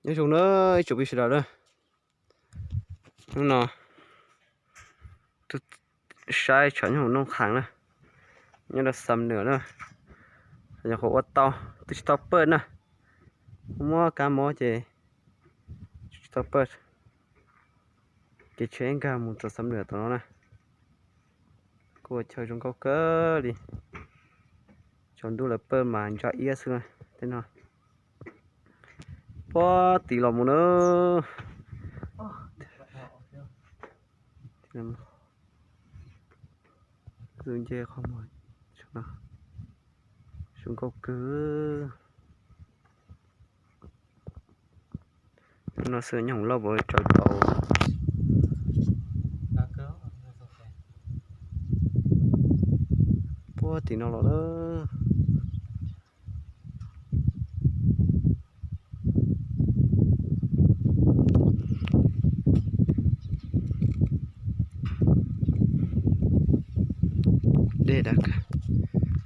Nyob zoo na ib tsoom phooj ywg sawv daws na, hnub no tuaj saib tshav nyob hauv Nooj Khaas na, nyob rau Xam Nuas na, nyuam qhuav ua tau, twb tsis tau pawj na, muab kab mob ces tsis tau pawj, ces tsheb nkag mus rau Xam Nuas tom no na. Kuj ua chaw zoo nkauj kawg li, tsaus ntuj lawv pawj mas ntsa iab xwb tej no. Puag tim los mus na, zoo nce qhov muag, zoo nkauj kawg. No xwb nyob hauv lauj puas tsaws tau. Puag tim no los na. Dej dav kawg.